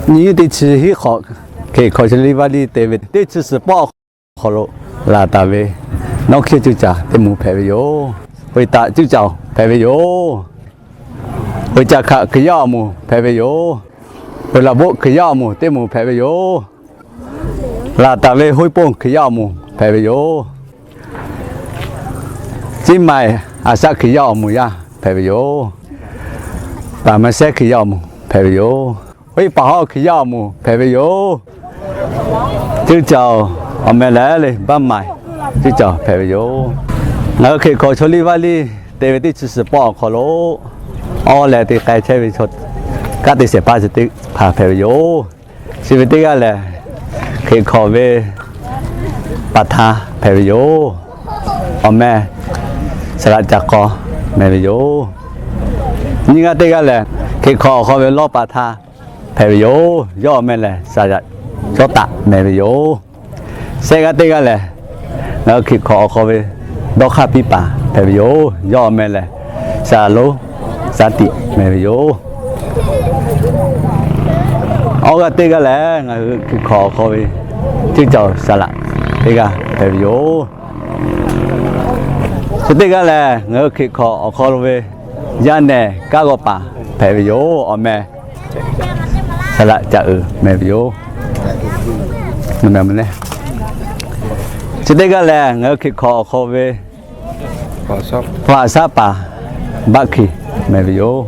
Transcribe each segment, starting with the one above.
Nyiˇ teˇ chi hiˉ hk'awꞈ, Hkriꞈ hkawꞈ Chaw Liˇ Vaˇ Liˇ te ve teˇ chi suhˍ pawˆ awˬ hk'aw lo, Laˍ taˍ ve nawˉ hkiˇ cuˇ caˍ teˇ moˍ hpehꞈ ve yoˬ. Hk'oˆ taˍ cuˇ caˍ hpehꞈ ve yoˬ. Hk'oˆ caˇ hkaꞈ Hkriꞈ yaˇ awˬ moˍ hpehꞈ ve yoˬ. Hk'oˆ laꞈ bvuhˆ Hkriꞈ yaˇ awˬ moˍ teˇ moˍ hpehꞈ ve yoˬ. Laˍ taˍ ve hoˉ poˇ Hkriꞈ yaˇ awˬ moˍ hpehꞈ ve yoˬ. Ciˇ maiˍ aˍ shaˆ Hkriꞈ yaˇ awˬ moˍ yaˇ hpehꞈ ve yoˬ. Paˍ ma shehˉ Hkriꞈ yaˇ awˬ moˍ hpehꞈ ve yoˬ. Oˇ e paˍ hawˉ Hkriꞈ yaˇ awˬ moˍ hpehꞈ ve yoˬ. Cuˇ caˍ awˬ meh leh le baˆ maiˍ cuˇ caˍ hpehꞈ ve yoˬ. Ngaˬ hui Hkriꞈ hkawꞈ Chaw Liˇ Vaˇ Liˇ te ve teˇ chi suhˍ pawˆ awˬ hk'aw lo, awˬ leh te k'ai chehˇ ve chaw, kanˉ te shehˍ hpaˇ chi teˇ hpaˍ hpehꞈ ve yoˬ. Chi ve teˇ g'aˇ lehˬ, Hkriꞈ hkawꞈ ve paˍ htaˇ hpehꞈ ve yoˬ. Awˬ meh Saˍ laꞈ Caˍ K'aw meh ve yoˬ. Nyiˇ g'aˇ teˇ g'aˇ lehˬ, Hkriꞈ hkawꞈ awˬ hk'aw ve lawˇ paˍ htaˇ hpehꞈ ve yoˬ. Yawˇ awˬ meh lehˬ Saˍ laꞈ Cawˇ taˍ meh ve yoˬ. Shehˆ g'aˇ teˇ g'aˇ lehˬ, ngaˬ hui Hkriꞈ hkawꞈ awˬ hk'aw ve dawˇ hk'aˇ piˇ paˍ hpehꞈ ve yoˬ. Yawˇ awˬ meh lehˬ Saˍ laꞈ lonˉ Saˍ tiꞈ meh ve yoˬ. Awˬ g'aˇ teˇ g'aˇ lehˬ, ngaˬ hui Hkriꞈ hkawꞈ awˬ hk'aw ve cuˇ caˍ Saˍ laꞈ teˇ g'aˇ hpehꞈ ve yoˬ. Chi teˇ g'aˇ lehˬ, ngaˬ hui Hkriꞈ hkawꞈ awˬ hk'aw lo ve yaˇ nehˬ kanˉ g'aw paˍ hpehꞈ ve yoˬ. Awˬ meh Saˍ laꞈ Caꞈ uiˍ meh ve yoˬ. Chi teˇ g'aˇ lehˬ, ngaˬ hui Hkriꞈ hkawꞈ awˬ hk'aw ve hpaˍ shaˉ paˍ Baˆ hkiˬ meh ve yoˬ.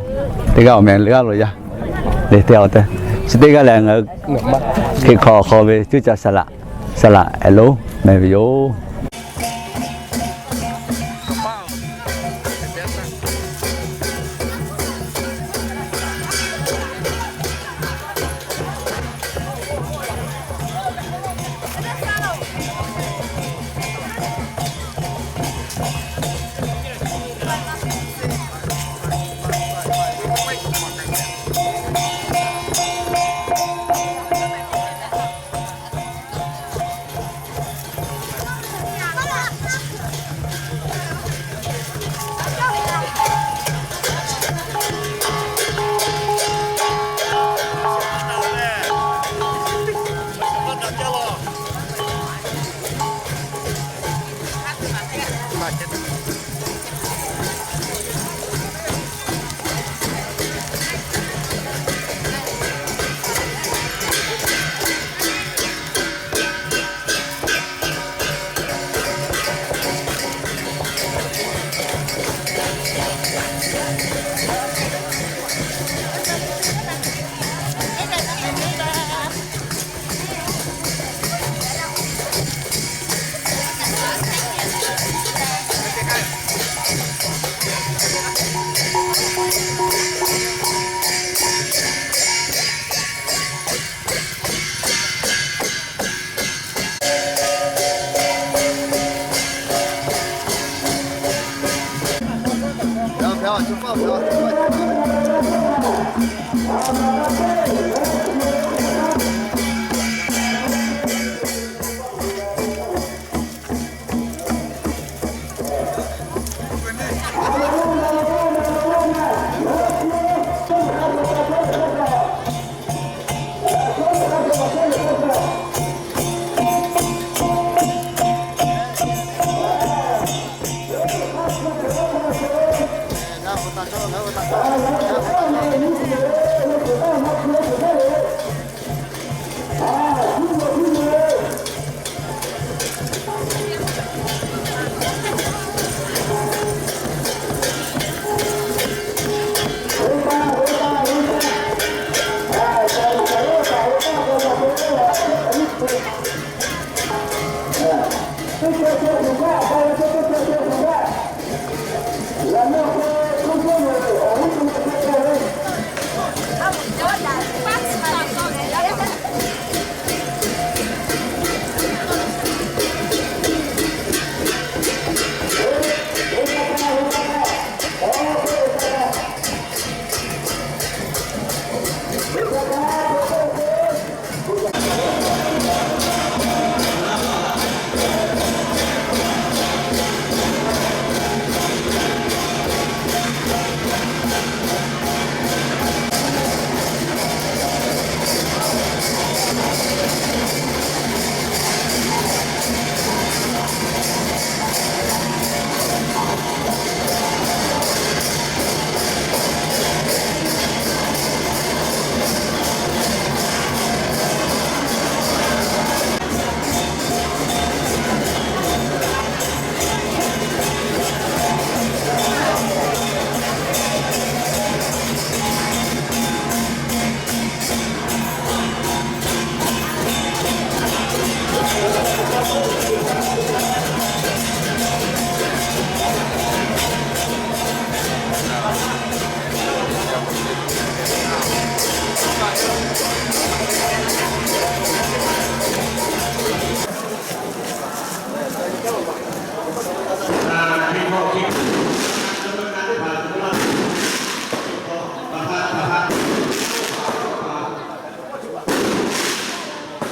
Teˇ g'aˇ awˬ meh le g'aˇ lo yaˇ le te a te. Chi teˇ g'aˇ lehˬ, ngaˬ hui Hkriꞈ hkawꞈ awˬ hk'aw ve cuˇ caˍ Saˍ laꞈ, Saˍ laꞈ Eˍ lonˉ meh ve yoˬ.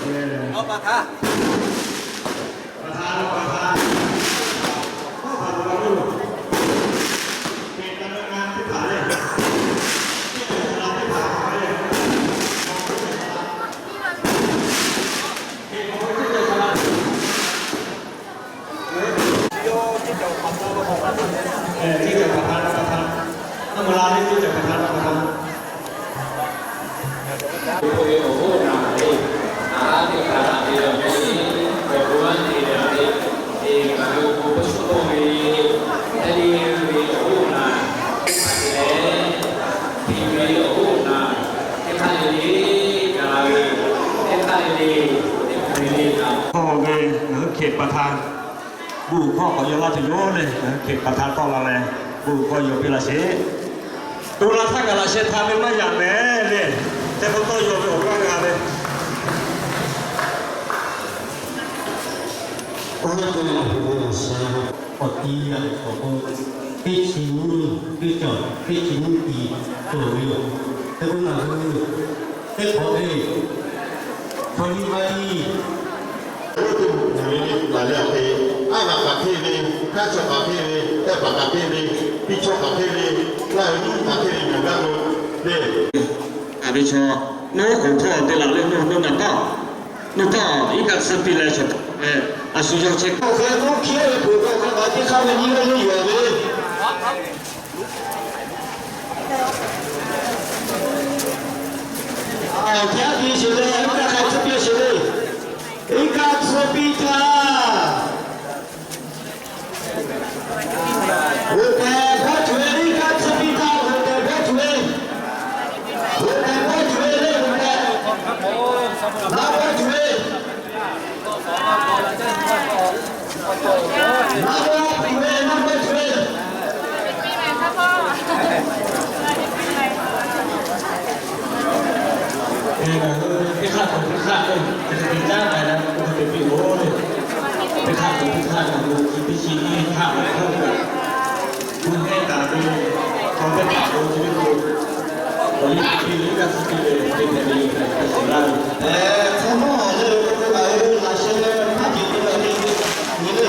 Hk'e ve ngaˬ hui เขตประธาน bon hkawˇ k'awꞈ yaw laˇ tuˬ yoˬ le. Ngaˬ hui เขตประธาน tawˆ la leh bon hkawˇ yaw piˇ laˇ sheˍ. To la htaˇ kaꞈ laꞈ sheh htaꞈ ve maˇ yaꞈ mehˍ le. Teˇ pawˆ tawˇ yaw ve awˬ g'aˇ g'a ve. Awˬ lawn k'o, awˬ ti yaˇ awˬ hk'aw lo teˇ chi nyiˇ teˇ cawˬ teˇ chi nyiˇ ti cawˬ ve yoˬ. Hk'e k'o ngaˬ hui teˇ hk'awꞈ ve hk'aw nyi ma nyi, oˇ teˇ moˍ ve laˬ leh awˬ hk'e, aˉ vaꞈ kaꞈ hteˇ ve, hkaˉ chaw kaꞈ hteˇ ve, heh paˍ kaꞈ hteˇ ve, piˇ chaw kaꞈ hteˇ ve, laˇ ve nyiˇ kaꞈ hteˇ ve ngaˬ g'a lo le. Aˬ ve chaw, nawˬ hui k'oˍ hpawˇ te laˬ le, nawˬ nawˬ naˬ tawˇ, nawˬ tawˇ iˉ kaˆ tsuhˇ piˇ leh chaw hpawˇ leh, a shu yawˇ chehˇ k'oˆ hk'e, nawˬ hkiˉ ve peuˬ k'o, hk'a gaˬ teˇ hk'aˇ ve nyiˇ g'aˇ yawˇ yuˬ ve Aˬ, hk'e aˉ ti sheˍ le, iˉ kaˆ hk'a tsuhˇ piˇ sheˍ le. Iˉ kaˆ tsuhˇ piˇ htaˇ, g'oˬ tehˬ bawˇ tuˬ ve, iˉ kaˆ tsuhˇ piˇ htaˇ g'oˬ tehˬ bawˇ tuˬ ve, g'oˬ tehˬ bawˇ tuˬ ve le, g'oˬ tehˬ, naˉ bawˇ tuˬ ve. Naˉ bawˇ tuˬ ve, naˉ bawˇ tuˬ ve. Ngaˬ hui teˇ hk'aˆ k'o teˇ hk'aˆ le, hk'e te caˉ k'ai leh k'oˆ ve teˇ piˇ-oˬ le. Teˇ hk'aˆ k'o teˇ hk'aˆ ngaˬ hui chi teˇ chi nyiˇ hk'aˆ ve hk'oˆ kaꞈ, gu heh taˍ ve, chaw teˇ hpaˍ k'o chi teˇ k'o, awˬ liˇ teˇ piˇ ve, iˉ kaˆ tsuhˇ piˇ ve, teˇ hpehꞈ ve yoˬ tehꞈ te shiˍ laˇ ve. Hk'e mawˇ le, k'oˆ ve ngaˬ hui laꞈ sheh hpaˇ ceuˬ te leh te ve nyi le.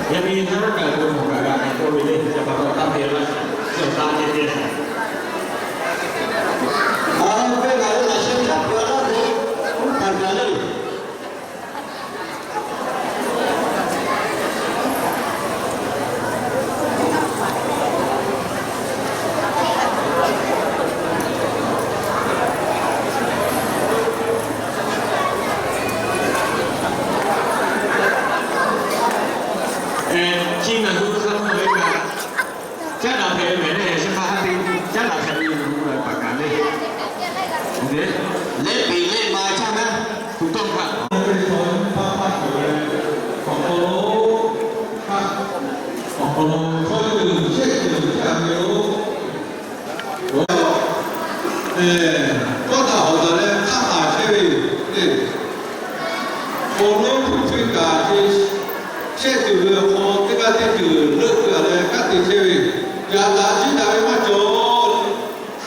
Yaꞈ nyi ngaˬ hui kaꞈ bon hkawˇ kaꞈ g'a k'ai k'oˆ ve le, ca pa taw taˇ te laˇ, ca taˇ te te. Aˬ, hk'e ngaˬ hui laꞈ sheh caˉ peuˬ laˇ ve, uˉ hkanˍ kaꞈ le. Chi ngaˬ hui hk'a mvuh ve kaꞈ, caˉ daꞈ hpehꞈ ve mehˍ le, chi hk'a hk'e te caˉ daꞈ hpehꞈ ve yoˬ, paˍ kaꞈ le. Leh peˬ leh ma caˇ naˉ, tuˬ tawˇ htaꞈ ve chaw nyiˇ paˇ paˇ cawˬ leh, k'awꞈ k'aw lo htaˇ, Awˬ lawn hkawˇ yawˇ hui shehˆ tuˬ htaˇ ve yoˬ. Awˬ lawn, tawˇ htaꞈ hawꞈ taˍ leh hk'aˆ taˍ chehˇ ve yoˬ. Awˬ lawn hpu hkui kaꞈ te shehˆ tuˬ ve awˬ hk'aw teˇ g'aˇ teˇ ceuˬ leuˆ keu-a leh kanˉ te chehˇ ve, yaꞈ daꞈ jiˇ daꞈ ve maˇ cawˬ.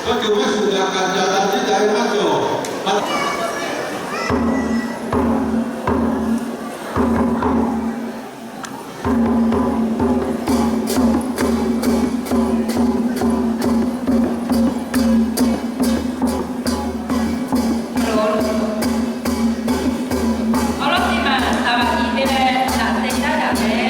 Chaw ceuˬ maˇ shuˍ daꞈ kaꞈ yaꞈ daꞈ jiˇ daꞈ ve maˇ cawˬ. Awˬ lawn teˇ maˬ saˍ laˍ tiꞈ te leh laꞈ te taˇ gaˬ leh,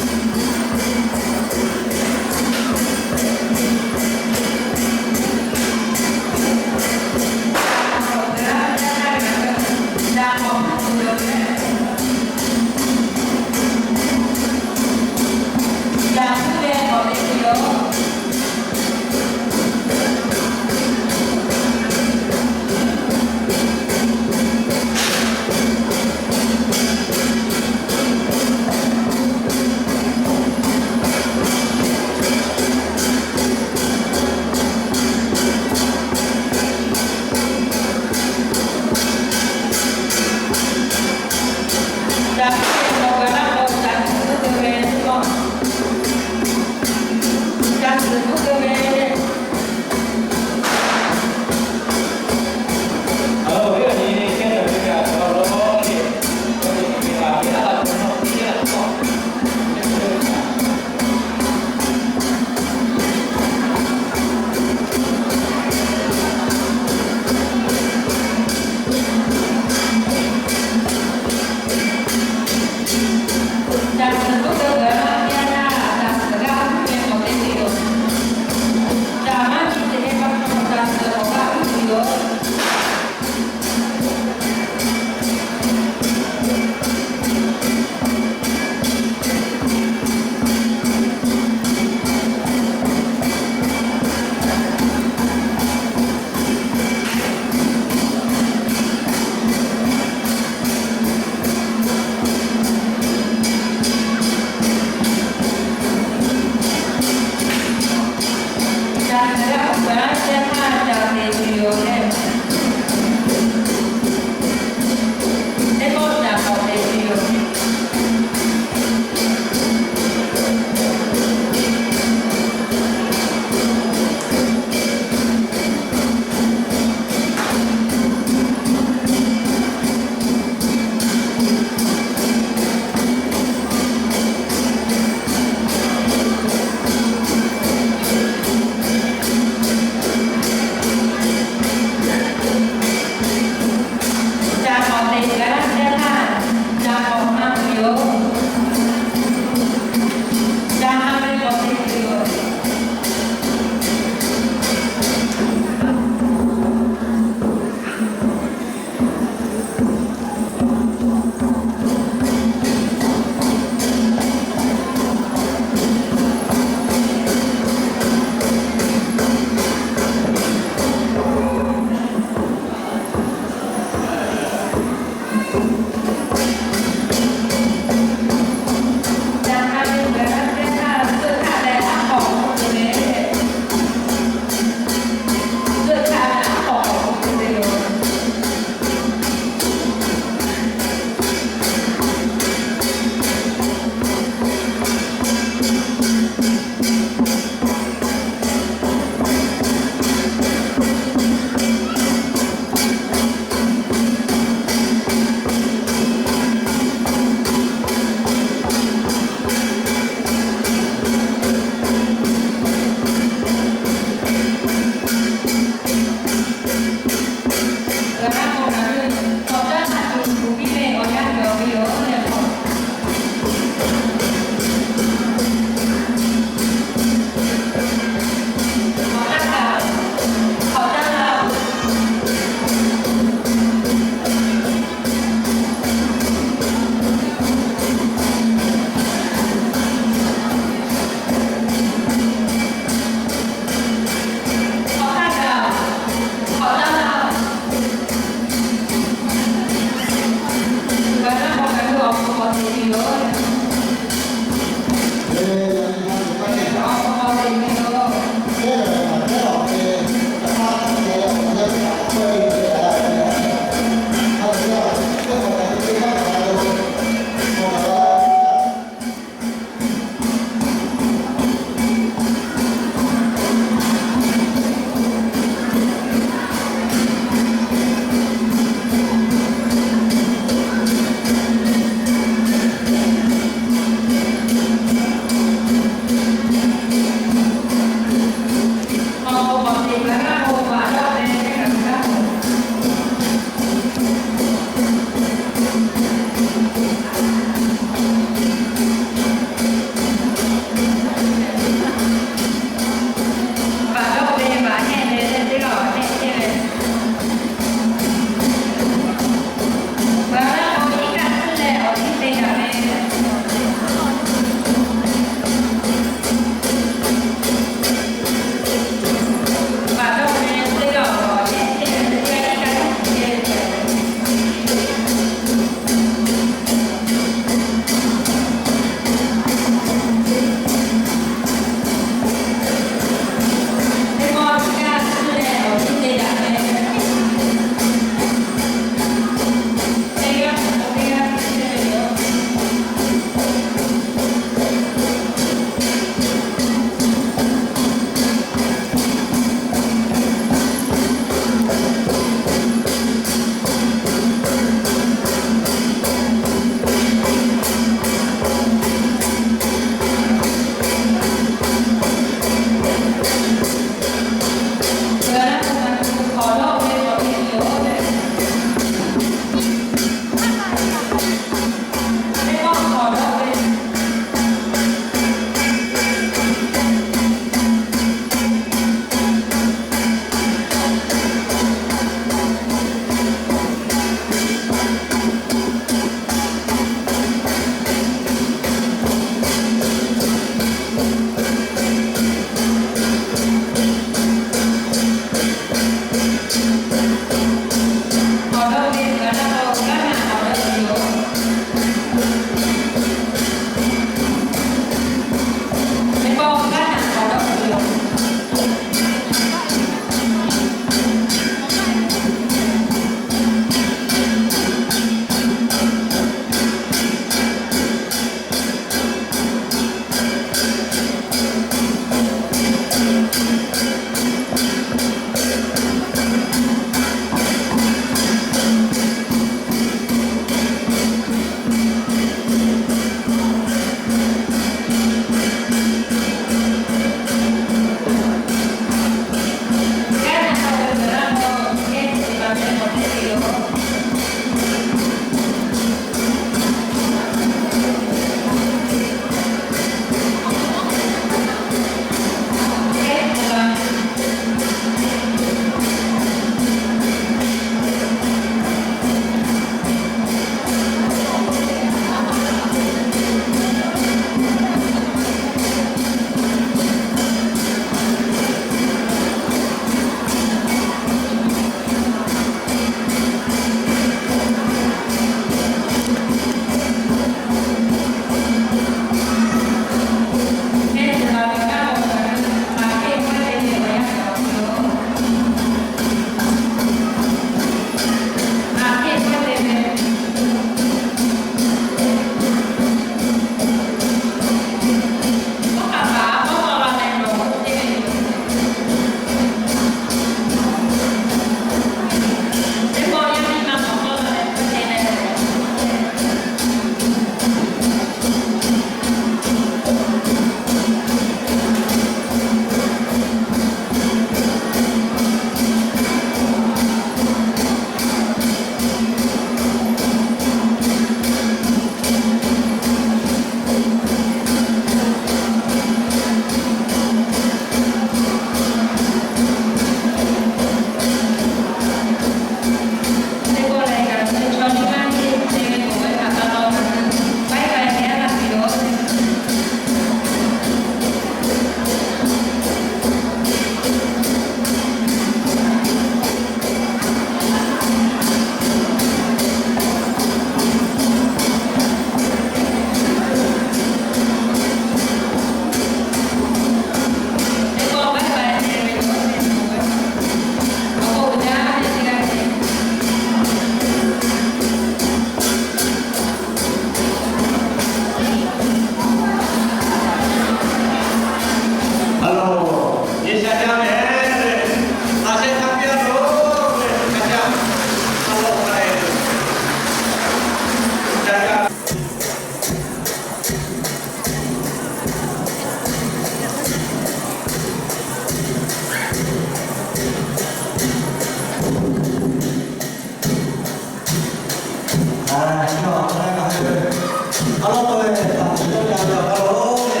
Awˬ lawn k'o, taˍ tuˬ yawˇ g'a ve awˬ hk'aw lo le,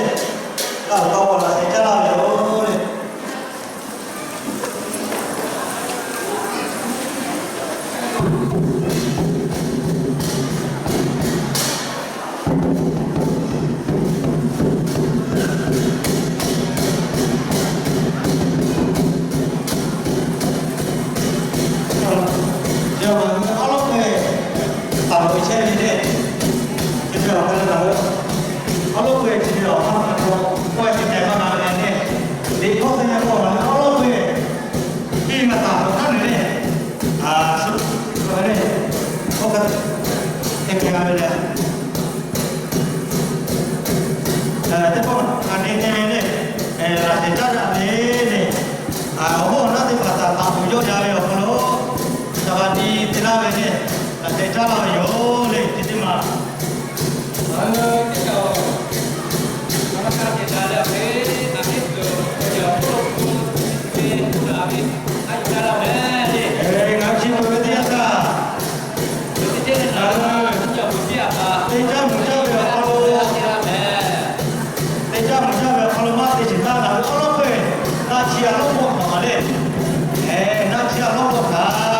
kaꞈ awˬ lawn k'o laꞈ sheh caˇ laˇ ve yoˬ le. Awˬ lawn k'o, taˍ ve chehˇ ve le, chi ve awˬ hk'aw lo, awˬ lawn k'o, chi ve awˬ hk'aw lo k'oˆ ve chi hk'e maˇ g'a ve le, liꞈ hkawˇ teˇ yanˇ k'oˆ ve awˬ lawn k'o, teˇ maˬ taˍ ve hk'a meuꞈ le, a shu ve le, hkawˇ hk'a hk'e hk'e g'a ve le. Teˇ pawˆ a te te ve le, laꞈ sheh caˇ daꞈ ve le, awˬ hoˉ awˬ naˉ teˇ hpaˍ htaꞈ taˍ tuˬ yawˇ g'a ve awˬ hk'aw lo, ca ba ti te laˇ ve le, laꞈ sheh caˇ laˇ ve yoˬ le, chi teˇ maˬ. Ngaˬ hui teˇ kaˬ a ma ka te taˍ leh awˬ hk'e, a teˇ tuˬ awˬ hk'aw lo, a yuˬ la ve, a yuˬ la ve le. Ngaˬ hui chi beuꞈ ve teˇ yanˇ htaˇ, ngaˬ hui teˇ caˉ mvuhˬ caˇ ve awˬ hk'aw lo, teˇ caˉ mvuhˬ caˇ ve awˬ hk'aw lo maˇ te sheˍ htaˇ, ngaˬ hui awˬ lawn k'o, naˆ chi a lawˉ pawˆ htaꞈ ma le. Naˆ chi a lawˉ pawˆ htaꞈ,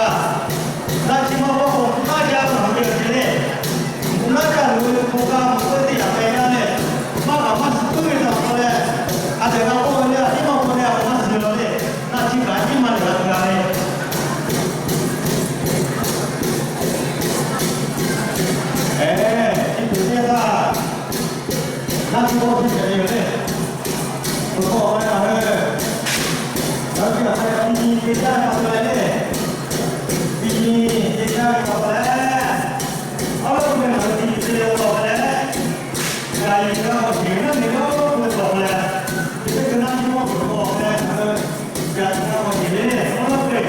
naˆ chi maˇ pawˆ k'o, naˆ ca ve awˬ hk'aw lo te le. Naˆ ca ve hpu ka mvuhˬ k'oˆ ve teˇ yaꞈ hpehꞈ g'a le. Maˇ kaꞈ maˇ suh puiˉ ve htaꞈ pa leh, a tehˬ g'a k'oˆ ve le, a tiˉ maˇ k'oˆ leh a maˇ suh ve law le. Naˆ chi kaꞈ a tiˉ maˇ lehˬ g'a te g'a le. Eˬ, chi tuˬ teˇ htaˇ, naˆ chi k'oˆ teˇ hpehꞈ ve yoˬ le. Awˬ hk'aw lo ngaˬ hui, ngaˬ hui chi htaꞈ hk'a leh ti nyi te caˇ ve pa taw leh le, ti nyi te caˇ ve pa taw leh, awˬ lawn k'o ngaˬ hui ti nyi te leh pa taw leh, yaꞈ nyi g'a k'awꞈ sheˍ ve naˆ nyi g'a k'oˆ ve pa taw leh, teˇ hkui naˆ nyi maˇ k'oˆ ve pa taw leh, ngaˬ hui yaꞈ nyi g'a k'awꞈ sheˍ ve le, awˬ lawn k'o